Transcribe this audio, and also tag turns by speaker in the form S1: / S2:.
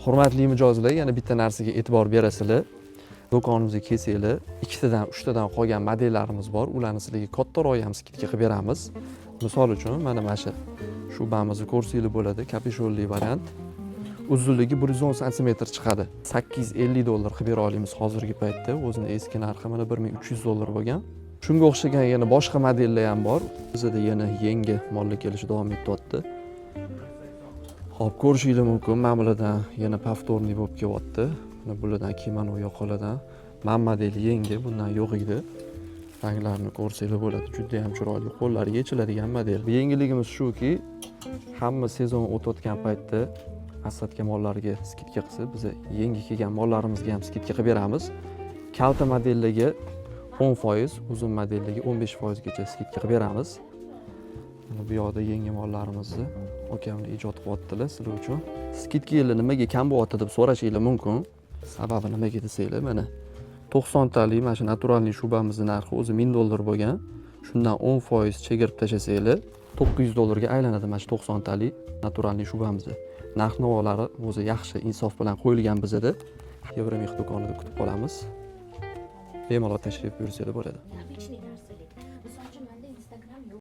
S1: Hurmatli mijozlar, yana bitta narsaga e'tibor berasizlar. Do'konimizga kelsanglar, ikkitadan, uchtadan qolgan modellarimiz bor. Ularni sizlarga kattaroq ham скидка qilib beramiz. Misol uchun, mana shu shubamizni ko'rsanglar bo'ladi, капюшон li variant. Uzunligi 110 santimetr chiqadi. 850 dollar qilib bera olamiz hozirgi paytda. O'zini eski narxi mana 1300 dollar bo'lgan. Shunga o'xshagan yana boshqa modellar ham bor. Bizada yana yangi mollar kelishi davom etyapti. Xo'p, ko'rishinglar mumkin, mana bulardan yana повторный bo'lib kelyapti. Mana bulardan, kimono yoqalardan. Mana model yangi, bundan yo'q edi. Ranglarini ko'rsanglar bo'ladi, juda ham chiroyli, qo'llari yechiladigan model. Yangiligimiz shuki, hamma sezon o'tayotgan paytda остатка mollarga скидка qilsa, biz yangi kelgan mollarimizga ham скидка qilib beramiz. Kalta modellarga 10%, uzun modellarga 15 gacha скидка qilib beramiz. Mana bu yoqda yangi mollarimizni akamlar ijod qilyaptilar sizlar uchun. Скидка lar nimaga kam bo'lyapti deb so'rashinglar mumkin. Sababi nimaga desanglar, mana 90 talik mana shu натуральный shubamizni narxi o'zi 1000 dollar bo'lgan. Shundan 10% chegirib tashlasanglar, 900 dollarga aylanadi mana shu 90 talik натуральный shubamizni. Narx navolari o'zi yaxshi, insof bilan qo'yilgan bizada. Yevromix do'konida kutib qolamiz. Bemalol tashrif buyursanglar bo'ladi.
S2: Обычный.